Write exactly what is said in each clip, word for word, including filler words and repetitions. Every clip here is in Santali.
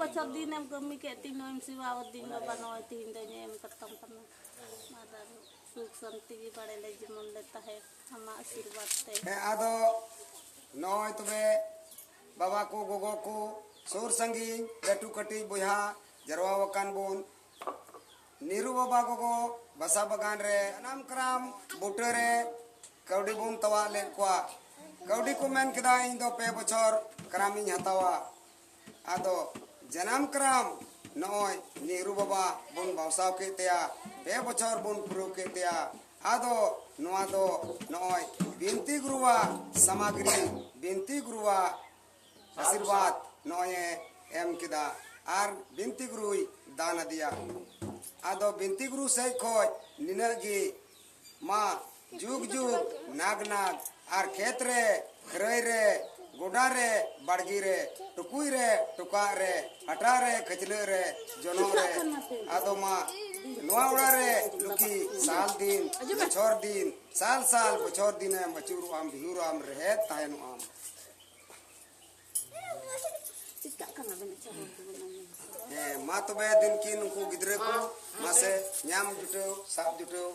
ᱵᱚᱪᱷᱚᱨ ᱫᱤᱱᱮᱢ ᱠᱟᱹᱢᱤ ᱠᱮᱫ ᱛᱤᱧ ᱱᱚᱜᱼᱚᱭ ᱮᱢ ᱥᱮᱵᱟ ᱚᱛ ᱫᱤᱱ ᱵᱟᱵᱟ, ᱱᱚᱜᱼᱚᱭ ᱛᱤᱦᱤᱧ ᱫᱚᱧ ᱮᱢ ᱠᱟᱛᱟᱢ ᱠᱟᱱᱟ᱾ ᱟᱨ ᱥᱩᱠ ᱥᱟᱱᱛᱤ ᱜᱮ ᱵᱟᱲᱮ ᱞᱮ ᱡᱮᱢᱚᱱ ᱞᱮ ᱛᱟᱦᱮᱸ, ᱟᱢᱟᱜ ᱟᱥᱤᱨᱵᱟᱫᱽ ᱛᱮ᱾ ᱦᱮᱸ, ᱟᱫᱚ ᱱᱚᱜᱼᱚᱭ ᱛᱚᱵᱮ ᱵᱟᱵᱟ ᱠᱚ, ᱜᱚᱜᱚ ᱠᱚ, ᱥᱩᱨ ᱥᱟᱺᱜᱤᱧ, ᱞᱟᱹᱴᱩ ᱠᱟᱹᱴᱤᱡ ᱵᱚᱭᱦᱟ ᱡᱟᱨᱣᱟ ᱟᱠᱟᱱ ᱵᱚᱱ᱾ ᱱᱮᱦᱨᱩ ᱵᱟᱵᱟ ᱜᱚᱜᱚ ᱵᱟᱥᱟ ᱵᱟᱜᱟᱱ ᱨᱮ ᱡᱟᱱᱟᱢ ᱠᱟᱨᱟᱢ ᱵᱩᱴᱟᱹ ᱨᱮ ᱠᱟᱹᱣᱰᱤ ᱵᱚᱱ ᱛᱟᱣᱟᱜ ᱞᱮᱫ ᱠᱚᱣᱟ᱾ ᱠᱟᱹᱣᱰᱤ ᱠᱚ ᱢᱮᱱ ᱠᱮᱫᱟ, "ᱤᱧ ᱫᱚ ᱯᱮ ᱵᱚᱪᱷᱚᱨ ᱠᱟᱨᱟᱢᱤᱧ ᱦᱟᱛᱟᱣᱟ᱾" ᱟᱫᱚ ᱡᱟᱱᱟᱢ ᱠᱟᱨᱟᱢ ᱱᱚᱜᱼᱚᱭ ᱱᱮᱦᱨᱩ ᱵᱟᱵᱟ ᱵᱚᱱ ᱵᱟᱣᱥᱟᱣ ᱠᱮᱫ ᱛᱟᱭᱟ, ᱯᱮ ᱵᱚᱪᱷᱚᱨ ᱵᱚᱱ ᱯᱩᱨᱟᱹᱣ ᱠᱮᱫ ᱛᱟᱭᱟ᱾ ᱟᱫᱚ ᱱᱚᱣᱟ ᱫᱚ ᱱᱚᱜᱼᱚᱭ ᱵᱤᱱᱛᱤ ᱜᱩᱨᱩᱣᱟᱜ ᱥᱟᱢᱟᱜᱨᱤ, ᱵᱤᱱᱛᱤ ᱜᱩᱨᱩᱣᱟᱜ ᱟᱥᱤᱨᱵᱟᱫᱽ ᱱᱚᱜᱼᱚᱭ ᱮ ᱮᱢ ᱠᱮᱫᱟ ᱟᱨ ᱵᱤᱱᱛᱤ ᱜᱩᱨᱩᱭ ᱫᱟᱱ ᱟᱫᱮᱭᱟ᱾ ᱟᱫᱚ ᱵᱤᱱᱛᱤ ᱜᱩᱨᱩ ᱥᱮᱡ ᱠᱷᱚᱡ ᱱᱤᱱᱟᱹᱜ ᱜᱮ ᱢᱟ ᱡᱩᱜᱽ ᱡᱩᱜᱽ ᱱᱟᱜᱽ ᱱᱟᱜᱽ ᱟᱨ ᱠᱷᱮᱛ ᱨᱮ, ᱠᱷᱟᱹᱨᱟᱹᱭ ᱨᱮ, ᱜᱚᱰᱟ ᱨᱮ, ᱵᱟᱲᱜᱮ ᱨᱮ, ᱴᱩᱠᱩᱡ ᱨᱮ, ᱴᱚᱠᱟᱜ ᱨᱮ, ᱦᱟᱴᱟᱜ ᱨᱮ, ᱠᱷᱟᱹᱪᱞᱟᱹᱜ ᱨᱮ, ᱡᱚᱱᱚᱜ ᱨᱮ᱾ ᱟᱫᱚ ᱢᱟ ᱱᱚᱣᱟ ᱚᱲᱟᱜ ᱨᱮ ᱞᱩᱠᱷᱤ ᱥᱟᱞ ᱫᱤᱱ, ᱵᱚᱪᱷᱚᱨ ᱫᱤᱱ, ᱥᱟᱞ ᱥᱟᱞ ᱵᱚᱪᱷᱚᱨ ᱫᱤᱱᱮᱢ ᱟᱹᱪᱩᱨᱚᱜ ᱟᱢ, ᱵᱤᱦᱩᱨᱟᱢ, ᱨᱮᱦᱮᱫ ᱛᱟᱦᱮᱱᱚᱜ ᱟᱢ᱾ ᱪᱤᱠᱟᱜ ᱠᱟᱱᱟ ᱵᱮᱱ? ᱟᱪᱪᱷᱟ, ᱨᱚᱲ ᱫᱚᱵᱚᱱ ᱟᱸᱡᱚᱢ᱾ ᱦᱮᱸ, ᱢᱟ ᱛᱚᱵᱮ ᱫᱤᱱᱠᱤ ᱱᱩᱠᱩ ᱜᱤᱫᱽᱨᱟᱹ ᱠᱚ ᱢᱟᱥᱮ ᱧᱟᱢ ᱡᱩᱴᱟᱹᱣ, ᱥᱟᱵ ᱡᱩᱴᱟᱹᱣ᱾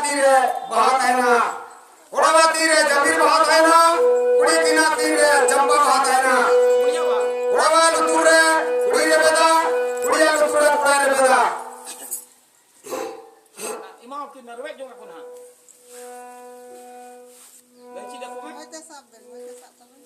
ᱛᱤᱨᱮ ᱵᱟᱦᱟ ᱛᱟᱦᱮᱱᱟ, ᱠᱚᱲᱟᱣᱟᱜ ᱛᱤᱨᱮ ᱡᱟᱢᱤᱨ ᱵᱟᱦᱟ ᱛᱟᱦᱮᱱᱟ, ᱠᱩᱲᱤ ᱠᱤᱱᱟᱜ ᱛᱤᱨᱮ ᱪᱟᱢᱯᱟ ᱵᱟᱦᱟ ᱛᱟᱦᱮᱱᱟ᱾ ᱠᱚᱲᱟᱣᱟᱜ ᱞᱩᱛᱩᱨ ᱨᱮ ᱠᱩᱲᱤ ᱨᱮᱵᱮᱫᱟ, ᱠᱩᱲᱤᱭᱟᱜ ᱞᱩᱛᱩᱨ ᱨᱮ ᱠᱚᱲᱟᱭ ᱨᱮᱵᱮᱫᱟ᱾ ᱮᱢᱟᱣᱟᱠᱤᱱ ᱢᱮ, ᱨᱮᱵᱮᱫ ᱡᱚᱝ ᱟᱠᱚ ᱱᱟᱦᱟᱜ᱾ ᱞᱟᱹᱭ ᱪᱮᱫ ᱟᱠᱚ ᱢᱮ᱾ ᱢᱚᱡᱽ ᱛᱮ ᱥᱟᱵ ᱵᱮᱱ, ᱢᱚᱡᱽ ᱛᱮ ᱥᱟᱵ ᱛᱟᱵᱚᱱ᱾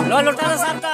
ᱞᱚ ᱞᱚᱴᱟ ᱨᱮ ᱥᱟᱨ ᱫᱟ᱾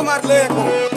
ᱢᱟᱨ ᱞᱟᱹᱭ ᱟᱠᱚ᱾